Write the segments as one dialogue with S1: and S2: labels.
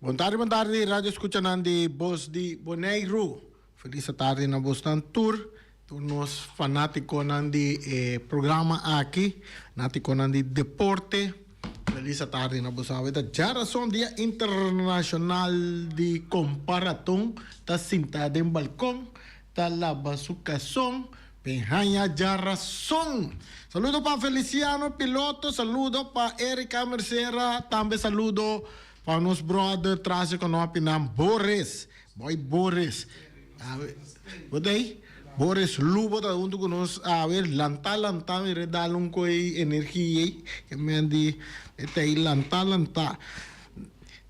S1: Bon tardi, bon tardi, radio escuchanan di Bos di Boneiru. Feliz tardi na bosnan tur, tur nos fanaticonan di e programa aki, fanaticonan di deporte. Feliz tardi na bosnan. Awe ta djarason, Dia Internacional di Comparaton. Ta sinta den balcon, ta laba su cason. P'e haña djarason. Saludo pa Feliciano Piloto, saludo pa Erika Mercera, tambe saludo pa nos brother tras e konopinan Boris, boy Boris. Bo ta ei? Boris Lubo ta huntu ku nos awe, lanta lanta mi redal un koi energia ei, ke men di e ta ei lanta lanta.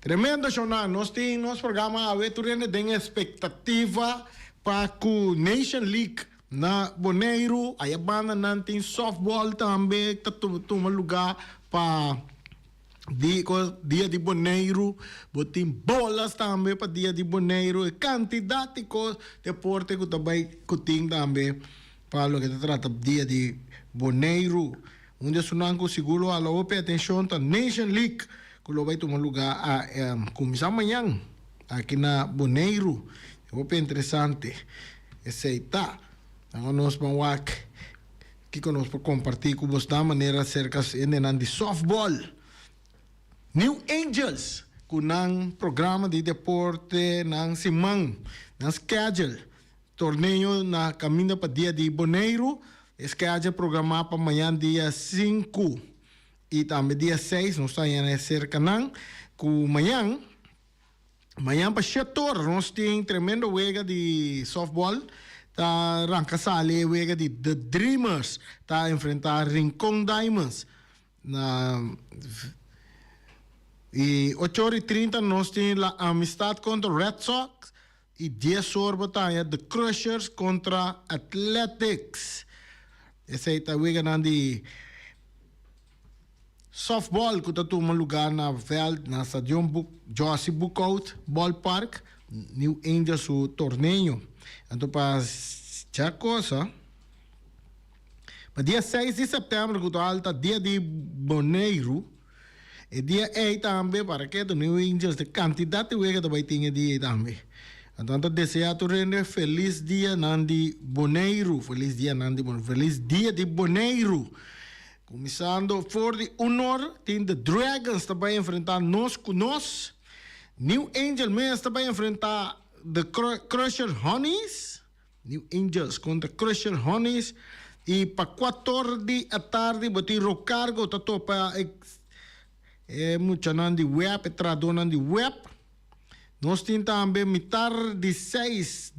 S1: Tremendo shownan, nos tin nos programa awe tur hende den expectativa pa ku Nation League na Boneiru, aya banda nan tin softball tambe ta tuma luga pa dia di Boneiru, bo tin bolas tambe pa dia di Boneiru, e kantidat di kos deporte ku ta bai ku tin tambe pa loke ta trata dia di Boneiru. Un di esunnan ku sigur lo hala hopi atenshon ta Nation League ku lo bai tuma lugá a kuminsá mañan aki na Boneiru. Hopi interesante esei ta. Nan nos ban wak kiko nos por kompartí ku bosnan manera aserka hendenan di sòftbòl. New Angels ku nan programa di deporte nan siman, nan schedule. Torneo na kaminda pa dia di Boneiru. E schedule programá pa mañan dia sinku i tambe dia seis. Nos ta haña serka nan ku mañan, mañan pa shetor nos tin tremendo wega di softball. Ta ranka sali e wega di The Dreamers ta enfrentá Rincon Diamonds. Na i ocho ora i trinta nos tin La Amistad kontra Red Sox. I dies or bo ta haña The Crushers kontra Athletics. Esei ta weganan di softball ku ta tuma lugá na vèlt na Stadion Jossy Boekhoudt Ballpark, New Angels su torneo. Anto pa dja kosa, pa dia seis di sèptèmber ku ta alta dia di Boneiru, E dia ei tambe para ke ta New Angels e kantidat di wega ta bai tin e dia ei tambe. Anto nan ta desea tur hende felis dia nan di Boneiru, felis dia nan di Boneiru, felis dia di Boneiru. Kuminsando for di un or tin The Dragons ta bai enfrenta Nos Ku Nos, New Angel mes ta bai enfrenta The Crusher Honeys. New Angels kontra Crusher Honeys i pa kuator di atardi bo tin Rocargo ta topa e e muchanan di web, e trahadónan di web. Nos tin tambe mitar di seis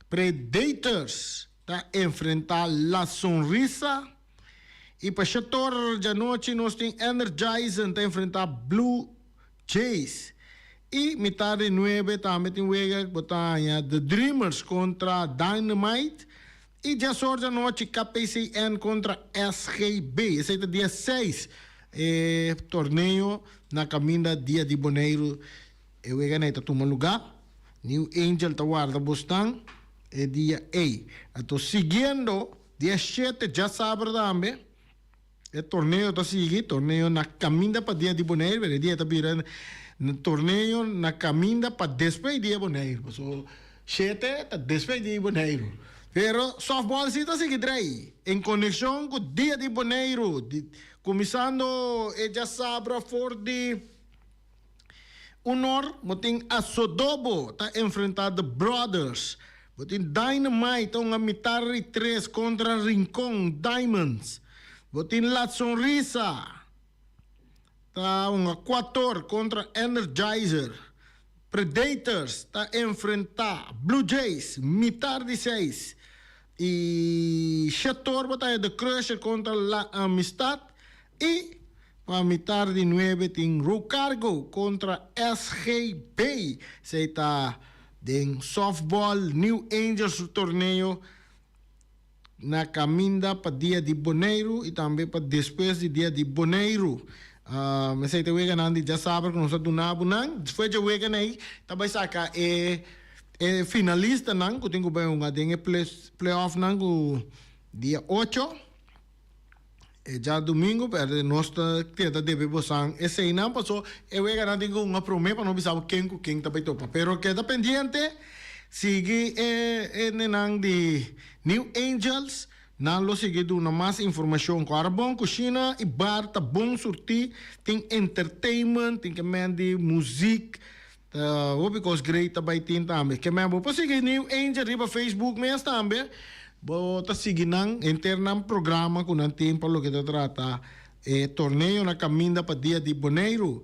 S1: Predators ta enfrentá La Sonrisa i pa shator djanochi nos tin Energizen ta enfrentá Blue Jays. I mitar di nuebe tambe tin wega ku bo ta haña The Dreamers kontra Dynamite i diasor di anochi KPCN kontra SGB. Esei ta dia seis e torneo na kaminda Dia di Boneiru e weganan ei ta tuma lugá. New Angel ta warda bosnan e dia ei. Anto siguiendo dia shete djasabra tambe. E torneo ta sigui, torneo na caminda pa Dia di Bonaire, pero e dia ta bira torneo na caminda pa despues Dia Bonaire, paso shete ta despues Dia di Bonaire. Pero softball si ta sigui drei en conexion cu Dia di Bonaire, cuminsando e djasabra for di Un or bo tin Asodobo ta enfrenta The Brothers. Bo tin Dynamite ta hunga mitar di tres kontra Rincon Diamonds. Bo tin La Sonrisa ta hunga kuator kontra Energizer. Predators ta enfrenta Blue Jays mitar di seis. I shetor bo ta The Crusher kontra La Amistad. I pa mitar di nuebe tin Rocargo kontra SGB. Esei ta den softball New Angels su torneo na kaminda pa dia di Boneiru i tambe pa despues di dia di Boneiru. Esei ta weganan di djasabra ku nos a duna bo nan. Despues dje weganan ei ta bai saka e e finalistanan ku tin ku bai hunga den e playoffnan ku dia ocho. E djadumingu perde nos ta keda debe bosan eseinan paso e weganan tin ku hunga prome pa no bisa bo ken ku ken ta bai topa. Pero keda pendiente, sigui e hendenan di New Angels, nan lo sigui duna mas informashon. Ku ora bon kushina i bar ta bon surtí, tin entertainment, tin ke men di muzik, ta hopi kos great ta bai tin tambe. Ke men bo por sigui New Angel riba Facebook mes tambe. Bo ta sigui nan henter nan programa ku nan tin pa loke ta trata e torneo na kaminda pa dia di Boneiru.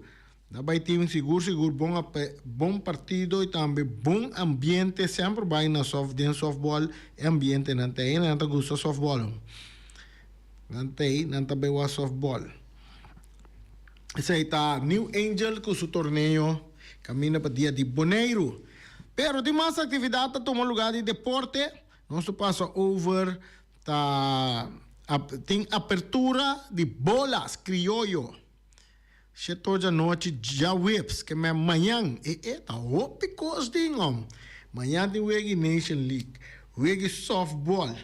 S1: Ta bai tin sigur sigur bon bon partido i tambe bon ambiente semper bai na sof den softball e ambientenan ta ei nan ta gusta softball. Nan ta ei nan ta bai wak softball. Esei ta New Angel ku su torneo kaminda pa dia di Boneiru. Pero tin mas aktividat ta tuma lugá di deporte. Nos ta pasa over ta tin apertura di bolas krioyo shete djanochi djaweps ke men mañan e e ta hopi kos tin hom. Mañan tin wega di Nation League, wega di softball,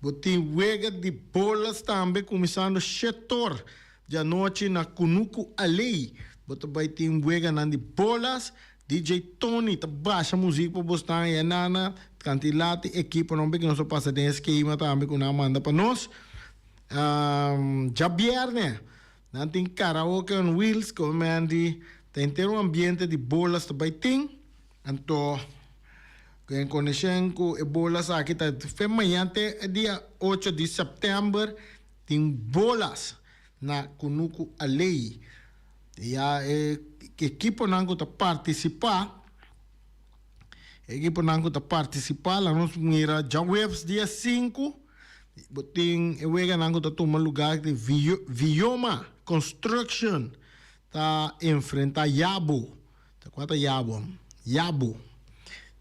S1: bo tin wega di bolas tambe kuminsando shete or Djanochi na Kunuku Aley bo ta bai tin weganan di bolas, DJ Tony ta basha muzik pa bosnan y anana kantilat di ekiponan p'e nos a pasa den e skema tambe ku nan a manda pa nos. Djabierne nan tin karaoke on wheels ku Mandy ta henter un ambiente di bolas ta bai tin. Anto en konekshon ku e bolas aki ta fe mañan te e dia ocho di sèptèmber. Tin bolas na Kunuku Aley. Ya e ekiponan ku ta partisipá, e ekiponan ku ta partisipá la nos mira djaweps dia sinku bo tin e weganan ku ta tuma lugá di Vioma Construction ta enfrentá Yabo. Ta kua ta Yabo? Yabo.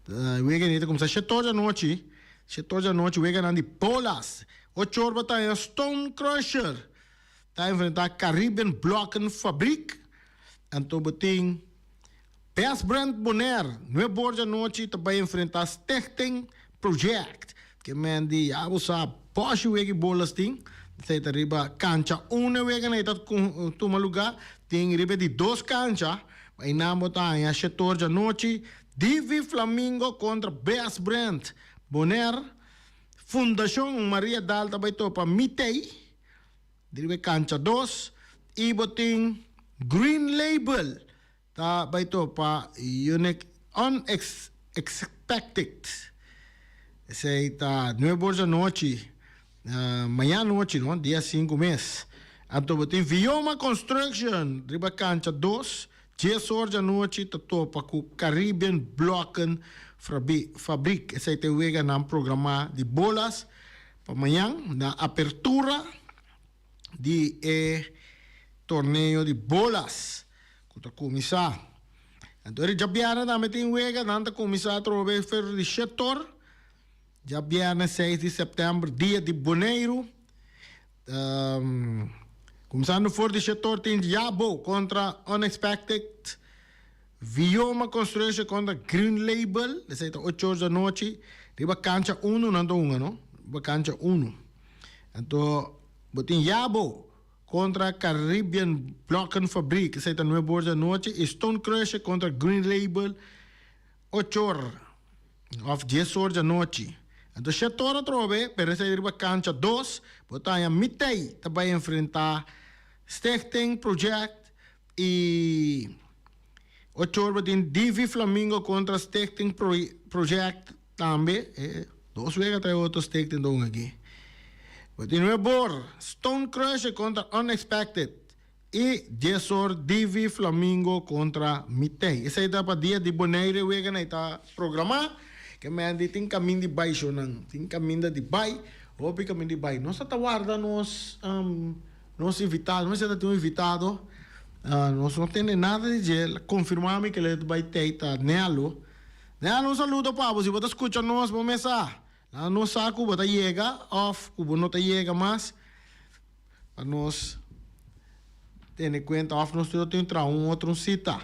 S1: E weganan ta kuminsá shetor djanochi, shetor djanochi weganan di bolas. Ochor bataya Stone Crusher ta enfrenta Caribbean Blokken Fabriek. Anto bo tin Best Brand Bonaire nuebor djanochi ta bay enfrenta Stichting Project. Ke men di ya bo sa boshi wega y bolas tin. Esey ta riba kancha un e wega nan ta tuma luga. Tin riba di dos kancha. Aynan bo ta haña shetor djanochi Divi Flamingo kontra Best Brand Bonaire. Fundashon Maria Daal ta bai topa Mitei riba e kancha dos i bo tin Green Label ta bai topa Unique Unexpected. Esei ta nuebe or djanochi, mañana nochi no, dia sinku mes. Anto bo tin Vioma Construction riba kancha dos Dies or djanochi ta topa ku Caribbean Blokken Fabriek. Esei ta e weganan programá di bolas pa mañan na apertura di e torneo di bolas ku ta kuminsá. Anto eri djabièrnè tambe tin wega, nan ta kuminsá atrobe fer di shetor. Djabièrnè seis di sèptèmber, dia di Boneiru. Kuminsando for di shetor tin Yabo kontra Unexpected, Vioma Construction kontra Green Label, esei ta ocho or di anochi, riba kancha uno nan ta hunga no, riba kancha uno. Anto bo tin Yabo kontra Caribbean Blokken Fabriek, esei ta nuebe or di anochi, i Stone Crusher kontra Green Label ocho or. Of dies or di anochi. Anto shete ora atrobe, pero esei riba kancha dos, bo ta haña Mitei ta bai enfrentá Stichting Project i ocho or bo tin Divi Flamingo kontra Stichting Project tambe. E dos wega trae otro Stichting ta hunga aki. Bo tin nuebe or Stone Crusher kontra Unexpected. I diesor Divi Flamingo kontra Mitei. Esei ta pa dia di Bonaire wega nan ta programá. Ke men di tin kamin di bai shownan. Tin kaminda di bai, hopi kamin di bai. Nos ta ta warda nos nos invitado. Nos mester ta tin un invitado. Nos no tende nada di dje. Konfirmá mi ke lo bai tei ta Nelo. Nelo un saludo pa bo. Si bo ta skucha nos bo mes sa. Laga nos sa ku bo ta yega òf ku bo no ta yega mas. Pa nos tene cuenta of nos lo tin traha un otro cita.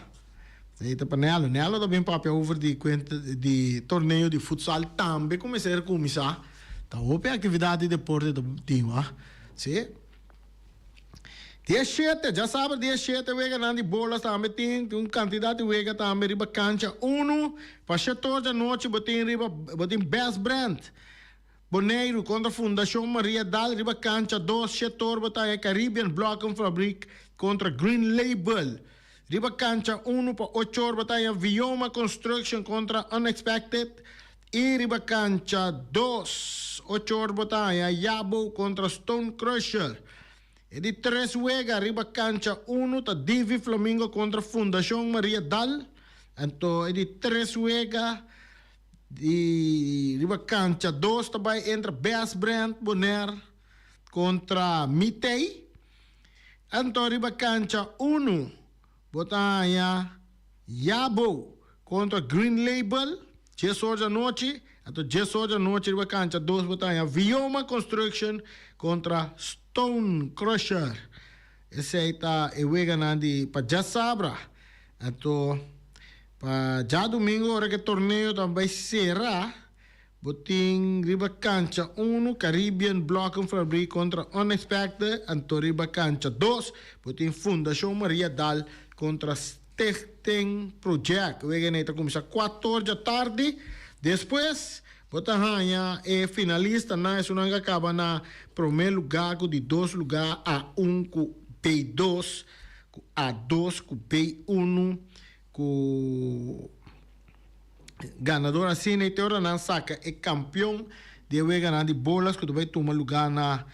S1: Esey ta pa Nelo. Nelo ta bin papia over di cuenta di torneo di futsal tambe cu mester cuminsa. Ta hopi actividad di deporte ta tin wak. Si. Dia shete, djasabra dia shete weganan di bolas tambe tin, tin un kantidat di wega tambe riba kancha unu. Pa 7'or di anochi bo tin riba bo tin Best Brand Boneiru kontra Fundashon Maria Dal riba kancha dos 7'or bo ta haña Caribbean Blokkenfabriek kontra Green Label. Riba kancha unu pa 8'or bo ta haña Vioma Construction kontra Unexpected i riba kancha dos 8'or bo ta haña Yabo kontra Stone Crusher. E di tres wega riba kancha unu ta Divi Flamingo kontra Fundashon Maria Dal. Anto e di tres wega di riba kancha dos ta bai entra Best Brand Bonaire kontra Mitei. Anto riba kancha unu bo ta haña Yabo kontra Green Label 10'or di anochi. Anto 10'or di anochi riba kancha dos bo ta haña Vioma Construction kontra Stone Crusher. Esei ta e weganan di pa djasabra. Anto pa djadumingu ora ku e torneo ta bai sera bo tin riba kancha unu Caribbean Blokkenfabriek kontra Unexpected. Anto riba kancha dos bo tin Fundashon Maria Dal kontra Stichting Project. Weganan ta kuminsá 4'or djatardi. Despues bo ta haña e finalistanan, esunnan ku a kaba na promé lugá ku di dos lugá A1 ku B2, ku A2 ku B1 ku ganador asina i te ora nan saka e kampion di e weganan di bolas ku ta bai tuma lugá na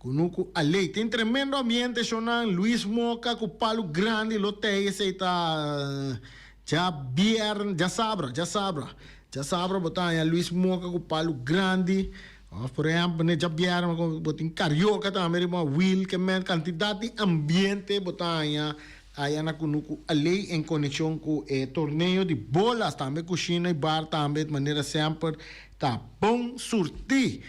S1: Kunuku Aley. Tin tremendo ambiente shownan, Luis Moca ku palu grandi lo tei esei ta djabièrnè, djasabra, djasabra, djasabra bo ta haña Luis Moca ku palu grandi òf por ehèmpel ne djabièrnè bo tin Carioca tambe riba wiel ke men kantidat di ambiente bo ta haña aya na Kunuku Aley en konekshon ku e torneo di bolas tambe kushina i bar tambe manera semper ta bon surtí.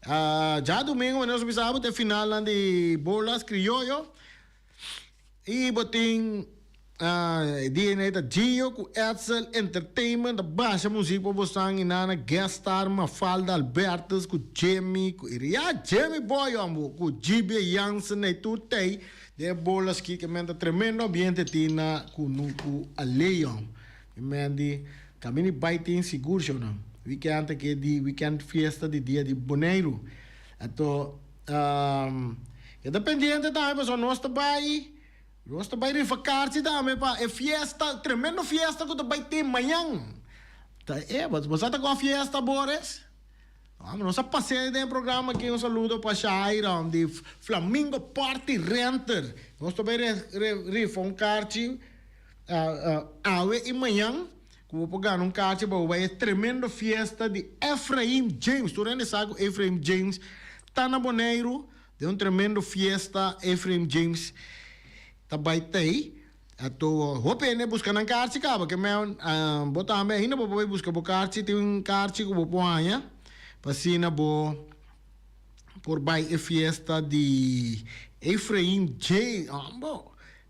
S1: Djadumingu nos bisa bo ta e finalnan di bolas krioyo i bo tin e dia nei ta Gio ku Edsel Entertainment ta basha muzik pa bosan i nan a guest star Mafalda Albertus ku Jimmy ku ya Jimmy Boy hombo ku GB Jansen nei tur tei den e bolas ki ke men ta tremendo ambiente tin na Kunuku Aleyon. E men di, Kaminda bai tin sigur shownan. Weekend ta ke di weekend fiesta di dia di Boneiru. Anto, e ta pendiente tambe pasobra nos ta bai, nos ta bai rifa karchi tambe pa e fiesta, tremendo fiesta ku ta bai tin mañan. Ta e, bo sa ta kua fiesta, Boris? Nos a pas'é den e programa aki. Un saludo pa Shaira di Flamingo Party Renter. Nos ta bai rifa un karchi. Awe i mañan ku bo por gana un kachi pa bo bai e tremendo fiesta di Efraim James. Tur hende sa ku Efraim James ta na Boneiru den un tremendo fiesta Efraim James ta bai tei. Anto hopi hende buska nan karchi kaba ke men bo tambe ainda bo por bai buska bo karchi. Tin un karchi ku bo por haña pa asina bo por bai e fiesta di Efraim James.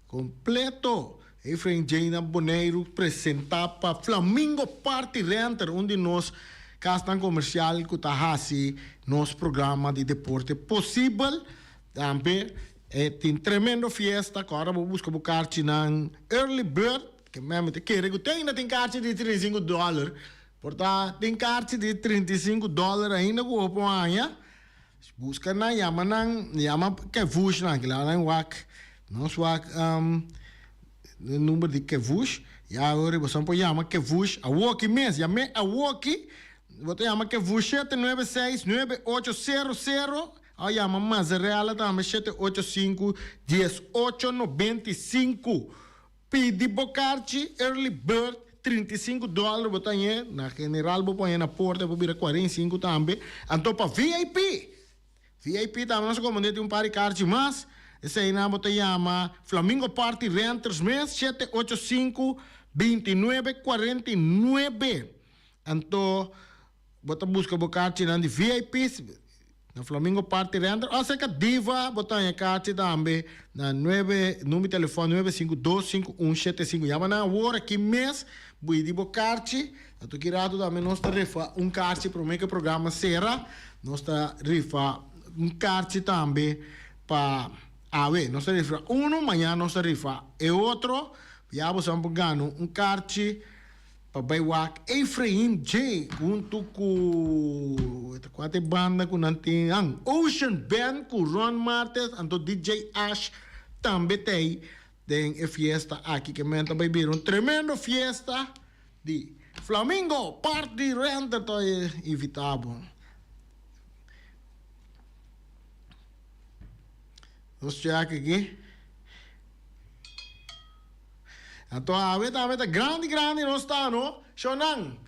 S1: Kompleto! Efrain Jane na Boneiru presentá pa Flamingo Party Renter, un di nos kasnan komersial ku ta hasi nos programa di deporte posibel. Tambe e tin tremendo fiesta, ku ora bo buska bo karchinan early bird, ke men mi ta kere ku te ainda tin karchi di $35. Por ta tin karchi di $35 ainda ku bo por haña. Buska nan, yama nan, yama Kevush nan, kila nan wak, nos wak e number di Kevush, ya ora boso por yama Kevush awoki mes, yam'é awoki, bo ta yama Kevush 796 9800, òf yama Mazarella tambe 785 1895. Pidi bo karchi early bird $35 bo ta hañ'é, na general bo por hañ'é na porta e por bira 45 tambe. Anto pa VIP, VIP tambe nos a komand'é tin un par di karchi mas, eseinan bo ta yama Flamingo Party Renters mes 785 2949. Anto bo ta buska bo karchinan di VIP na Flamingo Party Renter o serka Diva bo ta haña karchi tambe na nuebe number di telefòn 952 5175. Yama nan awor aki mes bui di bo karchi. Anto ki rato tambe nos ta rifa un karchi prome ku e programa sera nos ta rifa un karchi tambe pa. Awe nos ta rifa uno, mañana nos ta rifa e otro. Ya boso por gana un karchi pa bai wak Efraim J huntu ku e ta kua ta e banda ku nan tin an Ocean Band ku Ron Martes anto DJ Ash tambe ta ei den e fiesta aki ke men ta bai bira un tremendo fiesta di Flamingo Party Renter ta invita bo. Nos check aki. Anto awe tambe ta grandi grandi nos ta no. Shownan,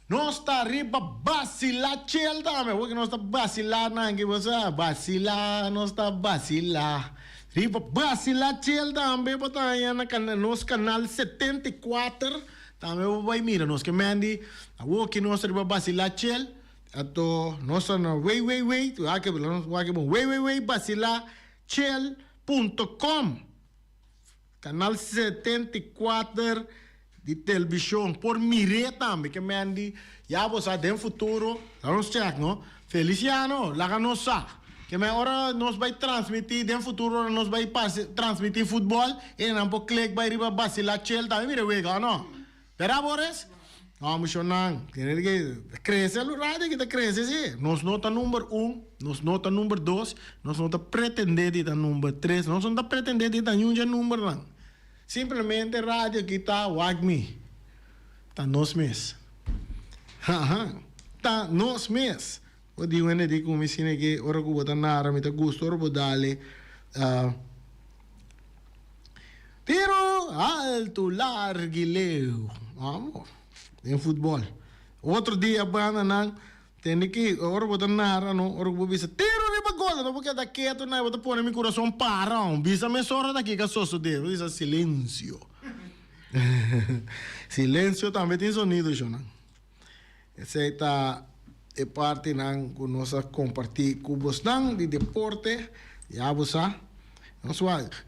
S1: nos ta riba basila chel tambe. Awor ki nos ta basila nan ki bo sa, basila, nos ta basila. Riba basila chel tambe bo ta haña na kana nos kanal 74. Tambe bo bai mira nos ke mendi. Awor ki nos ta riba basila chel. Anto nos ta na www, wak nos wak bon, www.basilachel punto com. Kanal 74 di televishon por mir'é tambe ke men di ya bo sa den futuro laga nos check no Feliciano laga nos sa ke men ora nos bai transmiti den futuro ora nos bai pasa transmiti futbol e nan por click bai riba Basilachel tambe mira e wega o no Bera Boris? No muchonan tiene ke crece lo radio aki ta crece si nos no ta number un nos no ta number dos nos no ta pretende di ta number tres nos no ta pretende di ta niun dje numbernan simplemente radio aki ta wak mi ta nos mes haha ta nos mes bo di wende di ku mi sine ke ora ku bo ta nara mi ta gusta ora bo dale Tiro alto, largo y leu. Vamos, den futbol. Otro dia banda nan tende ki ora bo ta nara no, ora ku bo bisa tiro riba gol, no bo keda ketu na bo ta pone mi kurason para on. Bisa mesora ta kiko a sosode. Bo bisa silencio. Silencio tambe tin sonido shownan. Esei ta e partinan ku nos a kompartí ku bosnan di deporte. Ya bo sa. Nos wak.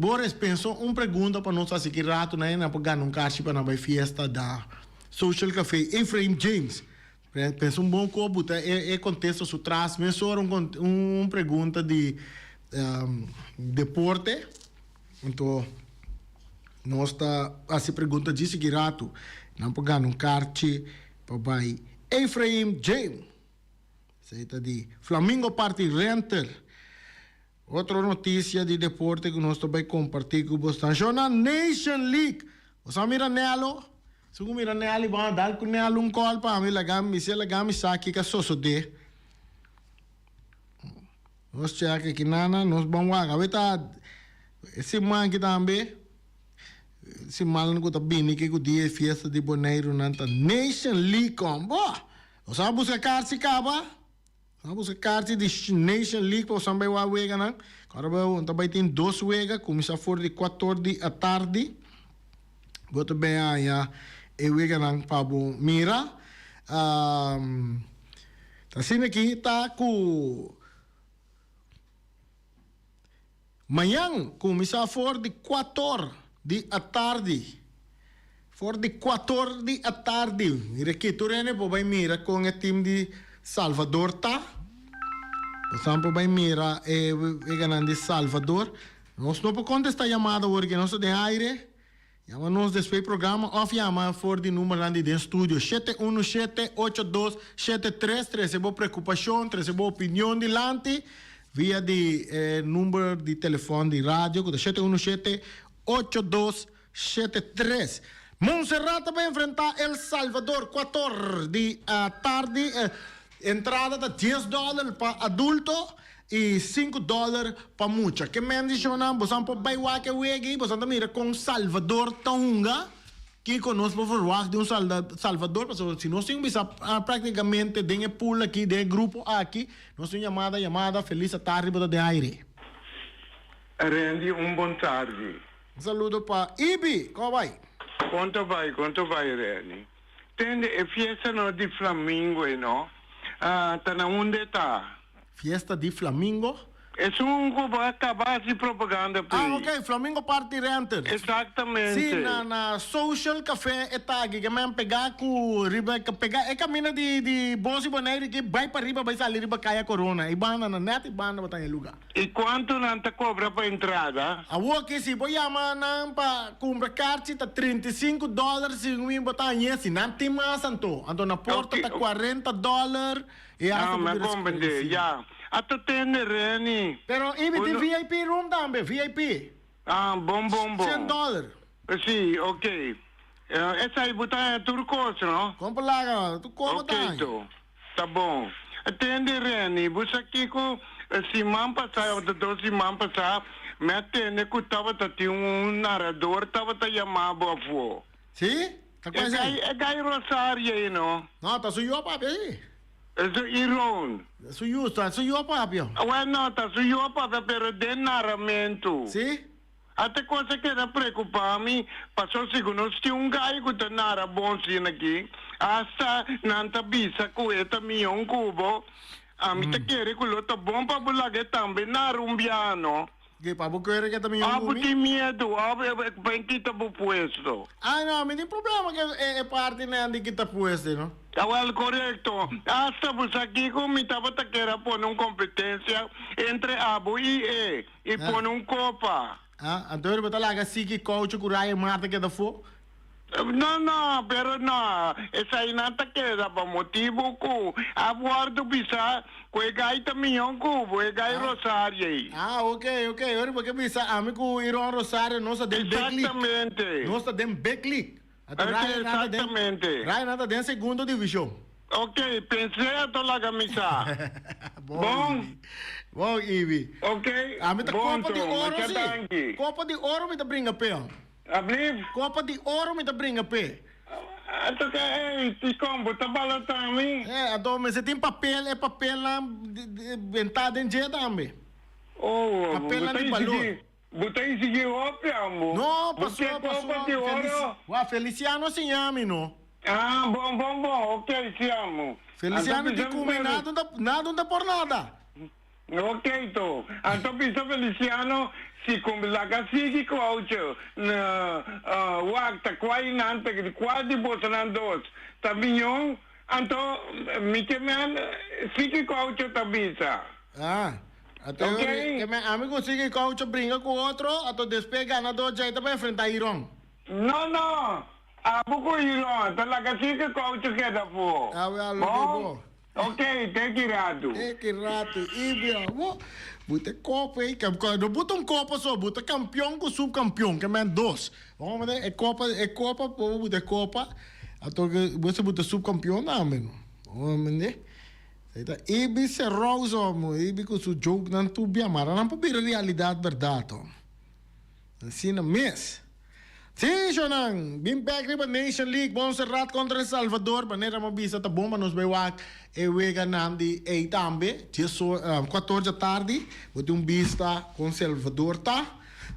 S1: Boris, pensa un pregunta pa nos hasi ki ratu nan e nan por gana un kashi pa nan bai fiesta da Social Café. Efraim James, pensa un bon ko buta e kontesta su tras mesora un un pregunta di deporte. Anto nos ta hasi pregunta djis ki ratu. Nan por gana un karchi pa bai Efraim James. Esei ta di Flamingo Party Renter. Otro notisia di deporte ku nos ta bai kompartí ku bo ta Shona Nation League. Bo sa mira Nelo? Si ku mira Nelo i bo a dal ku Nelo un kòl pa mi laga mi si e laga mi sa kiko a sosodé. Nos chèk aki nana, nos ban wak. Awe ta e siman aki tambe, siman ku ta bini aki ku dia e fiesta di Boneiru nan ta Nation League kon. Bo! Nos a buska karchi kaba. Nos a buska karchi di Nation League pa boso bai wak weganan. Ora bo ta bai tin dos wega, kuminsá for di kuator di atardi. Bo ta bin haña e weganan pa bo mira. Asina aki ta ku mañan kuminsá for di kuator di atardi. For di kuator di atardi. Mira aki tur hende por bai mira kon e tim di Salvador ta. Boso por bai mira e weganan di Salvador. Nos no por kontestá yamada awor ke nos ta den aire. Yama nos despues programa of yama for di numbernan di den studio 717-8273. Trese bo preocupacion, trese bo opinion dilanti via di e number di telefon di radio cu ta 717-8273. Montserrat ta bay enfrenta El Salvador cuator di tardi. Entrada ta dies dollar pa adulto i sinku dollar pa mucha. Ke mendishonnan bosan por bai wak e wega ei, bosan ta mira kon Salvador ta hunga. Kiko nos por verwagt di un Salvador? Pasobra si nos tin bisa praktikamente den e pool aki, den e grupo aki, nos tin yamada, yamada, felis atardi bo ta den aire.
S2: Randy un bon tardi.
S1: Un saludo pa Ibi, kon a bai?
S2: Kon ta bai, kon ta bai Randy? Tende e fiesta no di flamingo e no ta na unda e ta?
S1: Fiesta di flamingo?
S2: Esun ku bo a kaba hasi propaganda p'e.
S1: Ah ok, Flamingo Party Renters.
S2: Exactamente.
S1: Si, na na Social Café e ta aki, ke men pega ku riba pega e kaminda di di Bos i Boneiru ki bai pa riba bai sali riba Kaya Corona, e banda na net e banda bo ta e luga.
S2: I kuantu nan ta kobra pa entrada?
S1: Awor ki si bo yama nan pa kumpra karchi ta 35 dòler si mi bo ta hañ'é, si nan tin mas anto, anto na porta ta 40 dòler. E
S2: Ah,
S1: hasta
S2: mi a
S1: por
S2: comprende,
S1: sí.
S2: ya. A ta tende, Renny.
S1: Pero Ibi tin
S2: Uno.
S1: VIP room tambe, VIP.
S2: Ah, bon, bon,
S1: Cien
S2: bon.
S1: dollar.
S2: Sí, ok. Esai bo ta haña tur cos, no?
S1: Con por laga, tur cos bo
S2: Ok,
S1: ta haña.
S2: to. Ta bon. Tende, Renny, bo sa kico siman pasá, of ta dos siman pasá, mi a tende cu tabata tin un narador tabata yama bo afó.
S1: Sí? Ta
S2: E
S1: cu esei?
S2: gai, e gai Rosario ei, no?
S1: No, ta su yu a papia, sí.
S2: E su Iron.
S1: Su yu, ta su yu a papia.
S2: Bueno, ta su yu a papia, pero den naramentu.
S1: Sí?
S2: Ata cos a keda preocupa mi, paso si cu nos tin un gai cu ta nara bon asina aki, hasta nan ta bisa cu e ta mion cu bo, ami ta kere cu lo ta bon pa bo laga e tambe nara un biaha, no?
S1: Ke pa bo kere ke ta mion
S2: Abo
S1: ku mi?
S2: tin miedu, abo e ben kita bo puesto.
S1: Ay no, mi tin problema ke e parti nan di kita puesto no.
S2: Awel korekto. Asta bo sa kiko mi tabata kere a pone un kompetensia entre abo i e, i pone un kopa.
S1: Ah, anto bo ta laga siki koucho ku Ryan Marta keda afó?
S2: No, no, pero no, esainan ta keda pa motibu ku a wòrdu bisá ku e gai ta mihó ku bo, e gai Rosario ei.
S1: Ah, ok, ok. Ora bo ke bisa ami ku Iron Rosario nos ta den big league.
S2: Exactamente.
S1: Nos ta den big league. Anto
S2: Ok,
S1: Ryan nan ta den,
S2: exactamente.
S1: Ryan nan ta den segundo divishon.
S2: Ok, pensé ato laga mi sa.
S1: Bon,
S2: Bon.
S1: Ibi. Bon, Ibi.
S2: Ok,
S1: Ami ta
S2: bon
S1: Kopa di
S2: to,
S1: Oro
S2: masha
S1: si.
S2: danki.
S1: Kopa di Oro mi ta bringa p'e.
S2: Ablief?
S1: Kopa di oro mi ta bringa p'e.
S2: Anto ke ey, dikon bo ta balotá mi?
S1: Eh, anto mester tin papel, e papelnan bentá den dje tambe.
S2: Oh, bo
S1: Papelnan
S2: ta
S1: di balor.
S2: exigí, bo ta exigí hopi ambo.
S1: No,
S2: Bo
S1: paso,
S2: ke
S1: paso,
S2: kopa di oro?
S1: Wak, Feliciano a siña mi, no.
S2: Ah, bon, bon, bon, ok, siamo. Anto
S1: Feliciano di
S2: bisa
S1: ku mi nada ta, nada ta por nada.
S2: Ok to. Anto bisa Feliciano si con laga sigui cu aucho na wak ta cua y nan ta cua di bosonan dos ta miyon anto mi ke men sigui cu aucho ta bisa.
S1: Ah, anto
S2: Ok.
S1: ke men ami cu sigui cu aucho bringa cu otro anto despues ganador djay ta bay enfrenta Iron.
S2: No no, abo cu Iron ta laga sigui cu aucho keda afo.
S1: Ah, wel, oké,
S2: Bon?
S1: bo.
S2: Ok, te ki ratu.
S1: Te ki ratu, Ibi amo. Bu te kopa ei, no buta un kopa so, buta kampion ku subkampion, ke men dos. Bo manda e kopa, e kopa, bo buta e kopa, anto ke bo se buta subkampion tambe no. Bo mende? Ei ta Ibi Serous omo, Ibi ku su joke nan tur bia, mara nan por bira realidat bèrdat omo. Asina mes. Sí, shownan! Bin bek riba Nation League, Montserrat kontra El Salvador. Manera mi a bisa ta bon pa nos bai wak e weganan di ei tambe. Dies or, kuator dja tardi, bo tin un bista kon Salvador ta.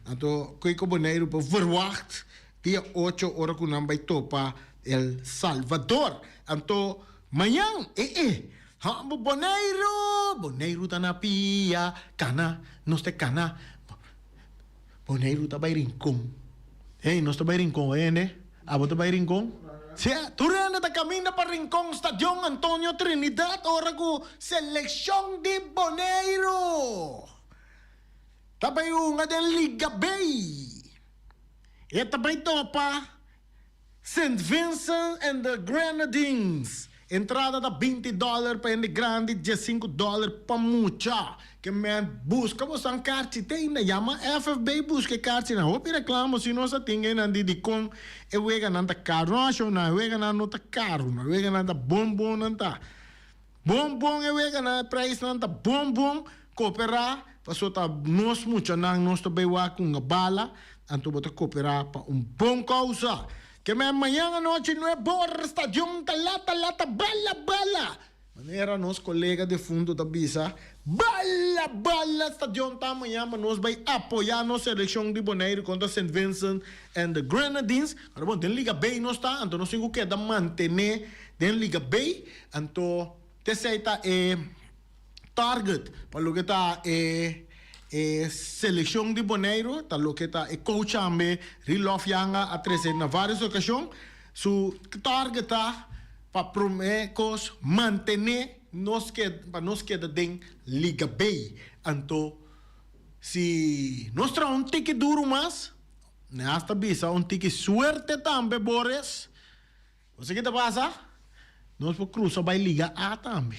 S1: Anto kiko Boneiru por verwacht dia ocho ora ku nan bai topa El Salvador. Anto mañan, e e, hòmber Boneiru! Boneiru ta na pia, kana, nos ta kana. Boneiru ta bai Rincon. Hey, nos ta bai Rincon, e hende? Abo ta bai Rincon? Sea, tur hende ta caminda pa Rincon Stadion Antonio Trinidad ora cu seleccion di Boneiru ta bai hunga den Liga B. E ta bai topa Sint Vincent and the Grenadines. Entrada ta binti dòler pa hende grandi, diesinku dòler pa mucha. Ke men buska boso an karchi te ainda. Yama FFB buska e karchinan. Hopi reklamo si nos a tin einan di dikon e weganan ta karu. No ashonan, e weganan no ta karu no. E weganan ta bon bon nan ta. Bon bon e weganan, e prijsnan ta bon bon. Koperá paso ta nos muchanan nos ta bay wak hunga bala, anto bo ta koperá pa un bon kousa. Ke men mañan anochi nuebor stadion ta lata lata bala bala! Manera nos kolega defunto ta bisa, bala bala stadion ta mañan pa nos bay apoyá nos selekshon di Boneiru kontra Sint Vincent and the Grenadines. Ora bon, den Liga B nos ta, anto nos tin ku keda mantené den Liga B, anto t'esei ta e. Target pa loke ta e. E selekshon di Boneiru ta loke ta e coach tambe Rilof Janga a trese na varios okashon. Su target ta pa prome kos mantene nos pa nos keda den Liga B. Anto si nos traha un tiki duru mas, mi hasta bisa un tiki suerte tambe Boris. Bo sa ki ta pasa? Nos por krusa bai Liga A tambe.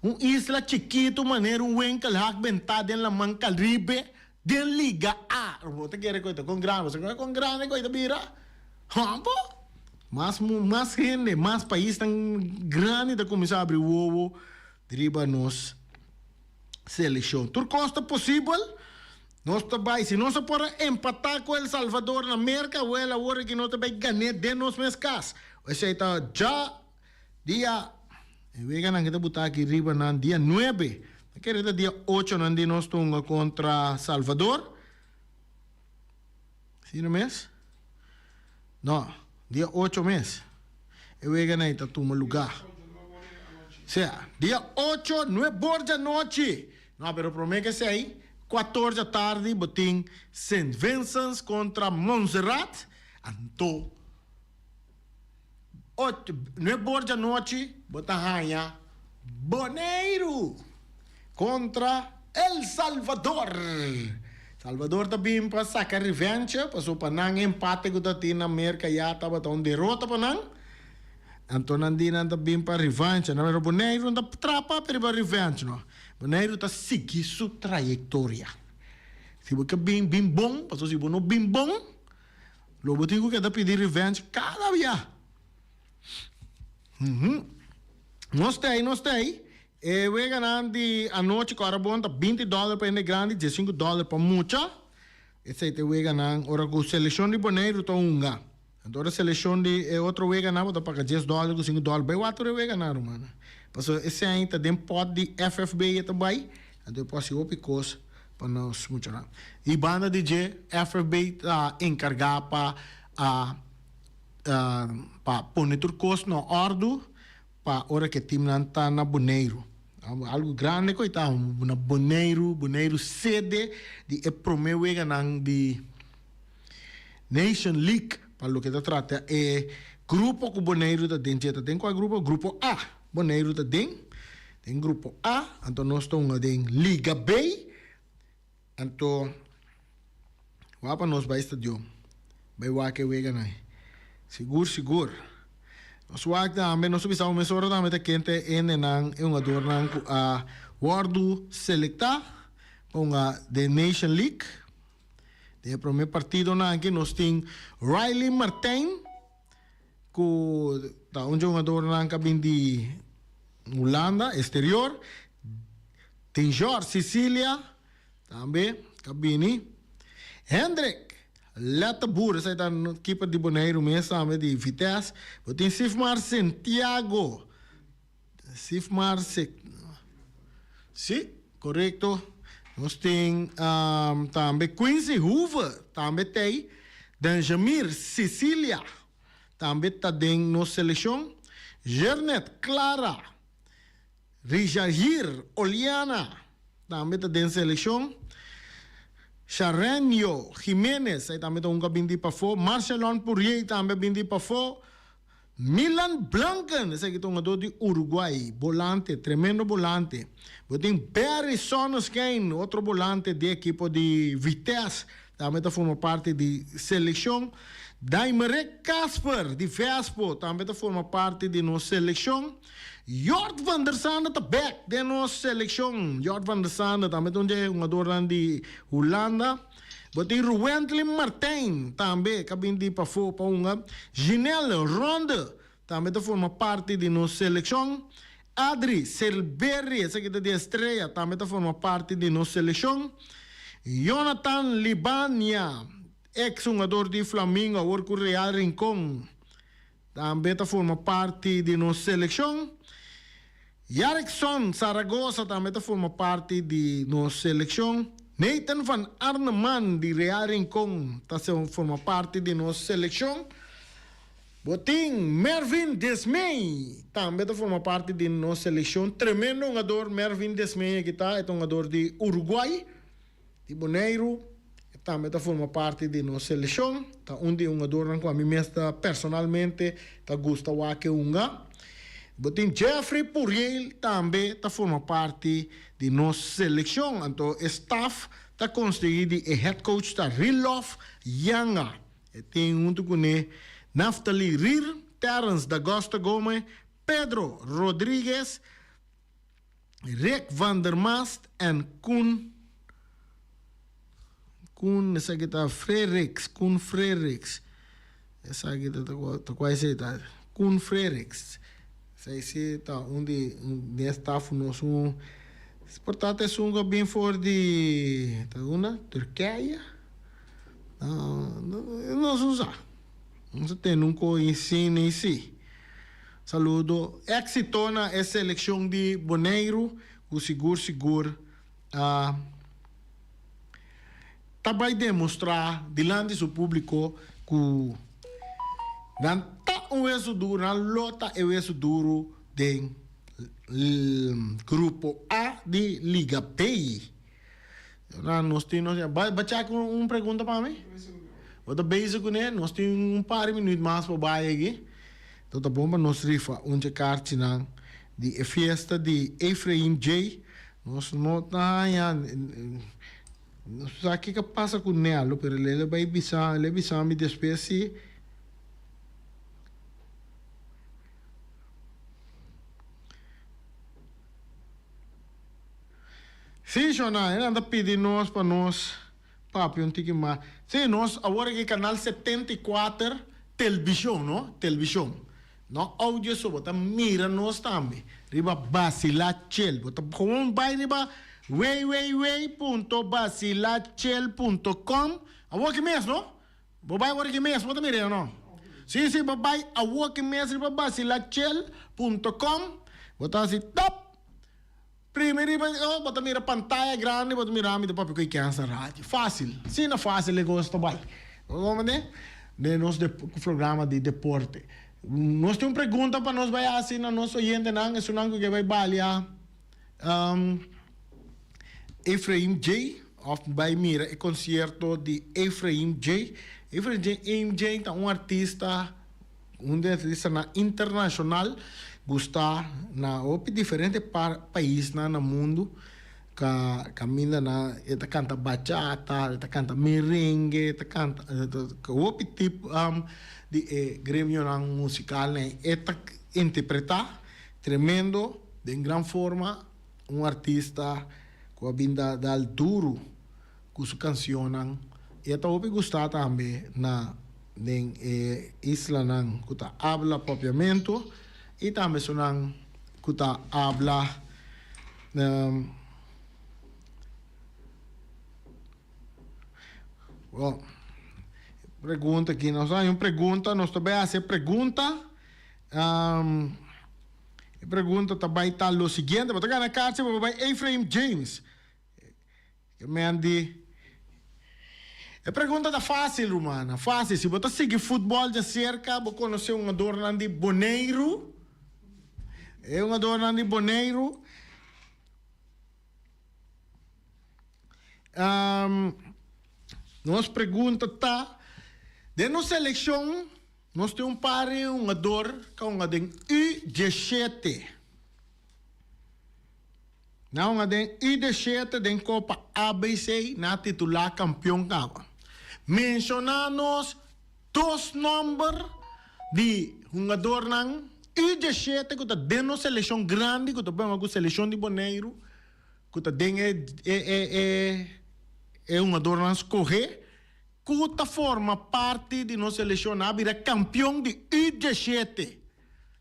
S1: Un isla chikitu manera un winkelhak bentá den laman Karibe den Liga A. Bo ta kere ku e ta kon grandi? Bo sa kon grandi ku e ta bira? Hòmbo! Mas mas hende, mas paisnan grandi ta kuminsá abri wowo riba nos selekshon. Tur kos ta posibel. Nos ta bai, si nos a por a empatá ku El Salvador na Merka, wèl awor aki nos ta bai gan'é den nos mes kas. Esei ta dja dia, e weganan ke ta butá aki riba nan dia nuebe, ta kere ta dia ocho nan di nos tunga kontra Salvador. Asina mes? No, dia ocho mes e weganan ei ta tuma lugá. Sea, dia ocho, nuebor djanochi. No, pero promé ke esei, kuator djatardi bo tin Sint Vincent's kontra Montserrat, anto ocho, nuebor djanochi bo ta haña Boneiru kontra El Salvador. Salvador ta bin pa saka revenche, pasobra pa nan e empate ku ta tin na Merka ya tabata un derota pa nan. Anto nan di nan ta bin pa revancha. No, pero Boneiru no ta trapa pa riba revancha, no. Boneiru ta sigui su trayektoria. Si bo ke bin, bin bon, pasobra si bo no bin bon, lo bo tin ku keda pidi revancha kada bia. Nos ta ei, nos ta ei. E weganan di anochi ku ora bon ta binti dòler pa hende grandi, diesinku dòler pa mucha. Esei ta e weganan ora ku selekshon di Boneiru ta hunga. Anto ora selekshon di e otro weganan bo ta paga dies dòler ku sinku dòler. Bai wak tur e weganan rumannan. Pasobra esei ta den pòt di FFB e ta bai, anto e por hasi hopi kos pa nos muchanan. I banda di dje FFB ta enkargá pa a pa pone tur kos na òrdu pa ora ku e timnan ta na Boneiru. Algu grandi ku e ta na Boneiru, Boneiru sede di e promé weganan di Nation League pa loke ta trata e grupo ku Boneiru ta den. Dje ta den kua grupo? Grupo A. Boneiru ta den den grupo A, anto nos ta hunga den Liga B. Anto wak pa nos bai stadion bai wak e weganan. Sigur sigur. Nos wak tambe, nos ta bisa mesora tambe ta ken ta e hendenan, e hungadornan ku a wòrdu selektá pa hunga den Nation League. Den e prome partidonan aki nos tin Riley Martijn ku ta un djongadornan ku a bin di Hulanda, exterior. Tin George Cicilia tambe ku a bini. Hendrik Letteboer, esei ta keeper di Boneiru mes tambe di Vitesse. Bo tin Sifmar Sentiago. Sifmar Si, korekto. Nos tin tambe Quincy Hoover tambe t'ei. Danjamir Cecilia tambe ta den nos selekshon. Jernet Clara, Rijahir Oliana tambe ta den selekshon. Sharenio Jimenez, ei tambe ta un ku a bini di pafó. Marcelon Pourier tambe a bini di pafó. Milan Blanken, esaki ta un hungador di Uruguay, bolante, tremendo bolante. Bo tin Barry Sonnenschein, otro bolante di ekipo di Vitesse, tambe ta forma parti di seleccion. Daimerick Kasper di Vespo tambe ta forma parti di nos seleccion. Jort van der Sande ta bek den nos seleccion. Jort van der Sande tambe ta un dje hungadornan di Hulanda. Bo tin Ruwently Martijn tambe ka bin di pafó pa hunga. Ginelle Ronde tambe ta forma parti di nos selekshon. Adri Selberry, esaki ta di Estrella, tambe ta forma parti di nos selekshon. Jonathan Libania, eks hungador di Flamingo, awor ku Real Rincon, tambe ta forma parti di nos selekshon. Yarikson Zaragoza tambe ta forma parti di nos selekshon. Nathan van Arneman di Real Rincon ta forma parti di nos selekshon. Bo tin Mervin Desmey tambe ta forma parti di nos selekshon. Tremendo hungador Mervin Desmey aki ta, e ta hungador di Uruguay. Di Boneiru, e tambe ta forma parti di nos selekshon. Ta un di e hungadornan ku ami mes ta personalmente ta gusta wak e hunga. Bo tin Jeffrey Puriel tambe ta forma parti di nos selekshon. Anto e staf ta konstituí di e head coach ta Rilof Yanga. E tin huntu kuné Naftali Rir, Terrence Dagosta Gome, Pedro Rodriguez, Rick van der Mast en Koen Koen esaki ta Freriks Koen Freriks esaki ta ta kua esei ta Koen Freriks esei si ta un di di e staf nos un por ta ta esun ku a bin for di ta unda Turkije nos no sa nos a tende un koe asina si. Saludo. Éxito na e seleccion di Boneiru cu sigur sigur a ta bay demostra dilanti su publico cu nan ta un wesu duro, nan lo ta e wesu duro den grupo A di Liga B. Nos tin nos ba check un pregunta pa mi? Bo ta bezig kuné? Nos tin un par di minuut mas pa bai aki. Enton ta bon pa nos rifa un dje karchinan di e fiesta di Efraim J. Nos no ta haña, nos no sa kiko a pasa ku Nelo, pero el a bai bisa, el a bisa mi despues si. Sí, Shona, e nan ta pidi nos pa nos papia un tiki mas. Sí, nos awor aki canal 74 telvishon, no? Telvishon. No audio so, bo ta mira nos tambe riba Basilachel. Bo ta gewoon bai riba www.basilachel.com. Awor aki mes, no? Bo bai awor aki mes, bo ta mira e no? Sí, sí, bo bai awor aki mes riba basilachel.com. Bo ta hasi tap! Primi riba oh bo ta mira pantaya grandi bo ta mira mi ta papia ku e kensa radio. Fácil, asina fácil e kos ta bai. Bo comprende? Den nos programa di deporte. Nos tin un pregunta pa nos bai hasi na nos oyentenan, esunnan ku ke bai balia Efraim J. Of bai mira e konsierto di Efraim J. Efraim J ta un artista. Un di artistanan internashonal gustá na hopi diferente paisnan na mundu ka kaminda nan e ta kanta bachata, e ta kanta merengue, e ta kanta hopi tipo di e gremionan musikal e ta interpretá tremendo den gran forma un artista ku a bin da dal duru. Ku su kansionnan i e ta hopi gustá tambe na den e islanan ku ta abla papiamentu i tambe esunnan ku ta abla Bon, pregunta aki nos a haña un pregunta, nos ta bai hasi e pregunta. E pregunta ta bai ta lo siguiente, bo ta gana karchi pa bo bai Ephraim James. E men di, E pregunta ta fácil, rumannan, fácil. Si bo ta sigui futbòl djaserka, bo konosé hungadornan di Boneiru? E hungadornan di Boneiru. Nos pregunta ta, den nos selekshon nos tin un par di hungador ku a hunga den U diesshete. Na hunga den U-shete den Kopa ABC na titulá kampion kaba. Menshoná nos dos nòmber di hungadornan U-shete ku ta den nos selekshon grandi ku ta por hunga ku selekshon di Boneiru ku ta den e e e hungadornan skohé ku ta forma parti di nos selekshon a bira kampion di U-shete.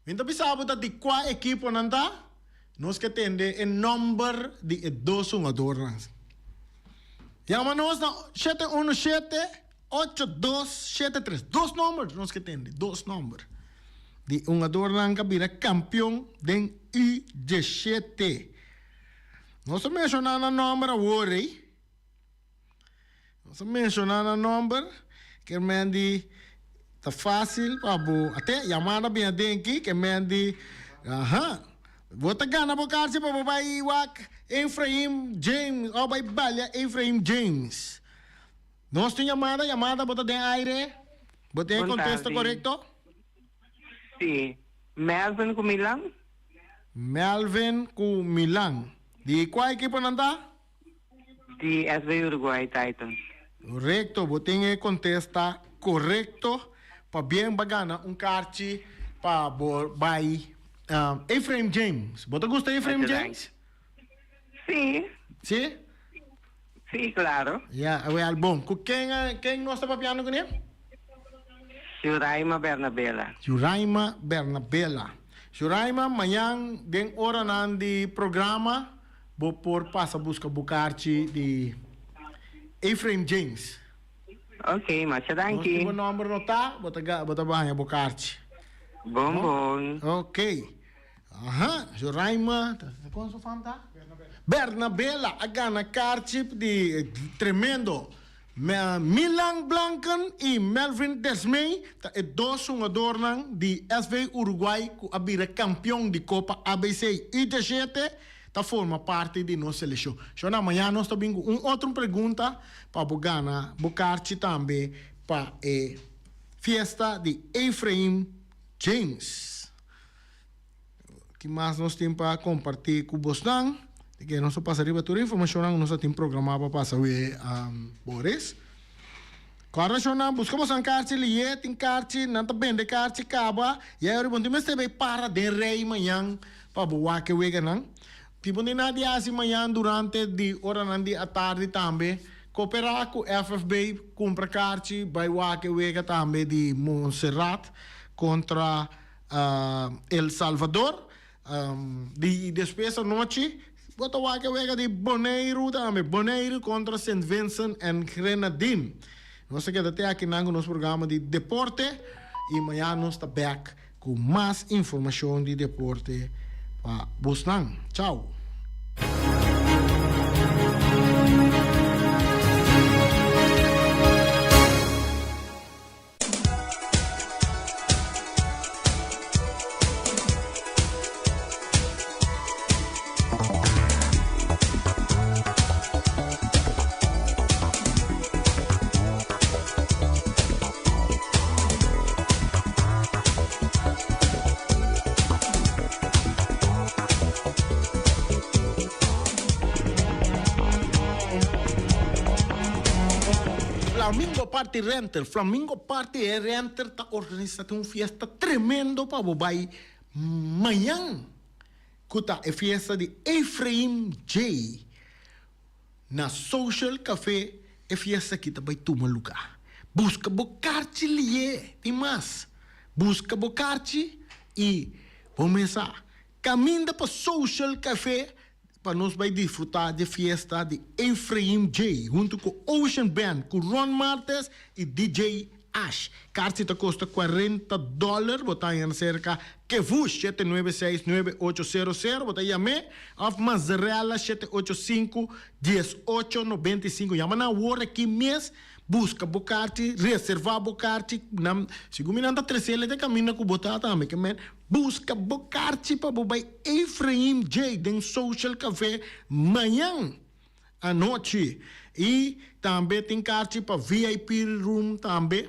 S1: Mi ta bisa bo ta di kua ekipo nan ta? Nos ke tende e nomber di e dos hungadornan. Yama nos na shete uno shete, ocho dos shete tres. Dos nomber nos ke tende, dos nomber di hungadornan ka bira kampion den U diesshete. Nos ta menshoná nan nomber awor ei. Nos a menshoná nan nòmber, ke men di ta fásil pa bo. Ate, yamada bin aden aki, ke men di, aha. Bo ta gana bo karchi pa bo bai wak Efraim James òf bai balia Efraim James. Nos tin yamada, yamada bo ta den aire. Bo tin e
S3: Bon
S1: kontesta
S3: tardi.
S1: korekto?
S3: Sí. Melvin ku Milan.
S1: Melvin ku Milan. Di kua ekipo nan ta?
S3: Di SV Uruguay Titans.
S1: Korekto, bo tin e kontesta korekto. Pabien bo a gana un karchi pa bo bai Efraim James. Bo ta gusta Efraim
S3: Muchas
S1: James?
S3: Sí.
S1: Sí?
S3: Sí, claro.
S1: Ya, awel bon. Ku ken ken nos ta papiando kuné?
S3: Juraima Bernabela.
S1: Juraima Bernabela. Juraima, mañan den oranan di programa bo por pasa buska bo karchi di Efraim James.
S3: Ok, masha
S1: Nos
S3: danki.
S1: tin bo nomber notá, bo ta bo ta baña bo karchi.
S3: Bon bon.
S1: Ok. Aha, Joraima, kon su fam ta? Bernabela a gana karchi di tremendo. Milan Blanken i Melvin Desmey ta e dos hungadornan di SV Uruguay ku a bira kampion di Kopa ABC U17 ta forma parti di nos selekshon. Shona, mañana nos ta bin ku un otro pregunta pa bo gana bo karchi tambe pa e fiesta di Efraim James. Ki mas nos tin pa kompartí ku bosnan? Di ke nos a pasa riba tur e informashonnan ku nos a tin programá pa pasa awe, Boris. Kòrda shonnan, buska bosan karchi lié, tin karchi, nan ta bende karchi kaba, i ayora bo no tin mester bai para den rei mañan pa bo wak e weganan. Si bo no tin nada di hasi mañan durante di oranan di atardi tambe, koperá ku FFB, kumpra karchi, bai wak e wega tambe di Montserrat kontra El Salvador. Di despues anochi bo ta wak e wega di Boneiru tambe, Boneiru kontra Sint Vincent en Grenadine. Nos ta keda te akinan ku nos programa di deporte i mañana nos ta bek ku mas informashon di deporte pa bosnan. Chao. Flamingo Party Renter, Flamingo Party Renter ta organisa tin un fiesta tremendo pa bo bai mañan ku ta e fiesta di Efraim J. Na Social Café e fiesta aki ta bai tuma luga. Buska bo karchi lié tin mas. Buska bo karchi i bo mesa kaminda pa Social Café pa nos bai disfruta dje fiesta di Efraim J hunto ku Ocean Band ku Ron Martes i DJ Ash. Karchi ta kosta cuarenta dòler, bo ta haña serka Kevush 796 9800, bo ta yam'é, òf Mazzarella 785 1895. Yama nan awor aki mes, buska bo karchi, reservá bo karchi, nan segun mi nan ta tres'el e kaminda ku bo ta tambe, ke men buska bo karchi pa bo bai Efraim J den Social Café mañan. Anochi. Y tambe tin karchi pa VIP room tambe.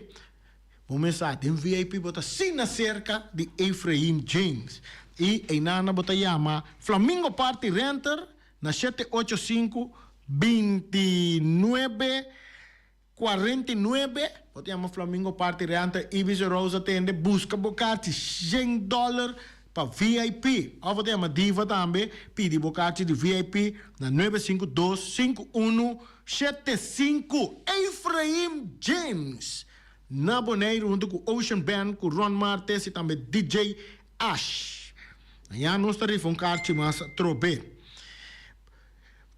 S1: Bo mes sa, den VIP bo ta asina cerca di Efraim James. Y eynana bo ta yama Flamingo Party Renter na 785 29 49. Bo ta yama Flamingo Party Renter, Ibis Rose a tende, busca bo karchi shen dollar pa VIP. Of bo ta yama Diva tambe, pidi bo karchi di VIP na 952 5175. Efraim James na Boneiru hunto cu Ocean Band cu Ron Martes y tambe DJ Ash. Aña nos ta rifa un karchi mas atrobe.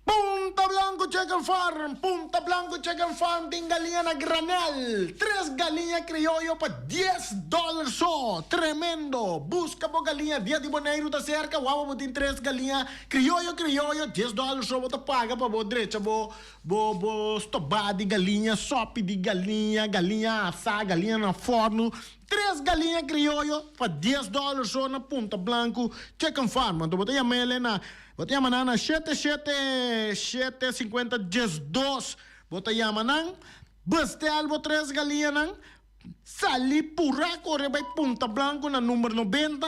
S1: Punta Blanco Chicken Farm, Punta Blanco Chicken Farm tin galiña na granel, tres galiña crioyo pa dies dòler. so! Tremendo! Buska bo galiña, dia di Boneiru ta serka, wawa bo tin tres galiña krioyo krioyo, dies dòler so bo ta paga pa bo drecha bo bo bo stobá di galiña, sòpi di galiña, galiña asá, galiña na fòrnu, tres galiña krioyo pa dies dòler so na Punta Blanku Chicken Farm. Anto bo ta yama el'e na bo ta yama nan na shete shete shete sinkuenta diesdos, bo ta yama nan, bestel bo tres galiñanan. Sali purá kore bai Punta Blanco na number 90,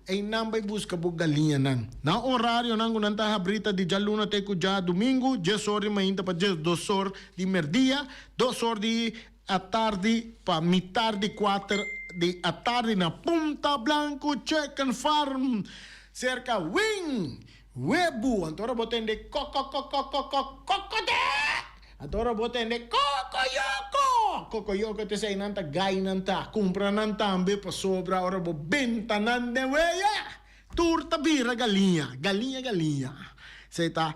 S1: einan bai buska bo galiñanan. Nan orarionan ku nan ta habrí ta di djaluna te ku djadumingu, 10 or di mainta pa 12 or di merdia, 2 or di atardi pa mitar di kuater di atardi na Punta Blanco Chicken Farm, serka Wing Webu. Anto ora bo tende kokokokokoko kokote! Anto ora bo tende kokoyoko! Kokoyoko ta esei nan ta gai nan ta kumpra nan tambe pasobra ora bo benta nan den weya tur ta bira galiña, galiña galiña. Esei ta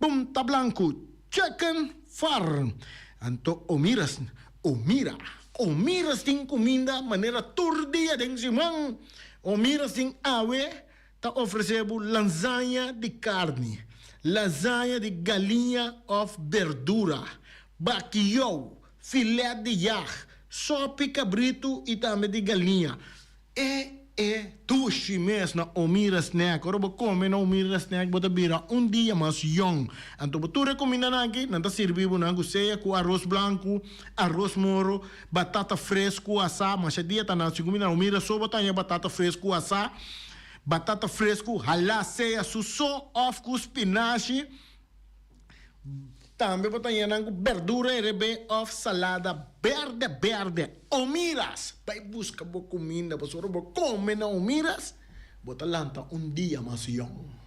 S1: Punta Blanku Chicken Farm. Anto Omiras, Omira, Omiras tin kuminda manera tur dia den siman. Omiras tin awe. Ta ofresé bo lanzaña di karni, lazaña di galiña òf berdura, bakiyou, filèt di yag, sòpi kabritu i tambe di galiña. E e dushi mes na Omira Snack. Ora bo kome na Omira Snack bo ta bira un dia mas yòn. Anto bo tur e kumindanan aki nan ta sirbi bo nan ku sea ku aros blanku, aros moro, Batata fresku asá, masha dia ta na si kuminda no mira so bo ta haña batata fresku asá, batata fresku halá sea su so òf ku spinashi, tambe bo ta haña nan ku berdura herebé òf salada bèrdè bèrdè. Omiras! Bai buska bo kuminda pasobra bo kome na Omiras bo ta lanta un dia mas yòn.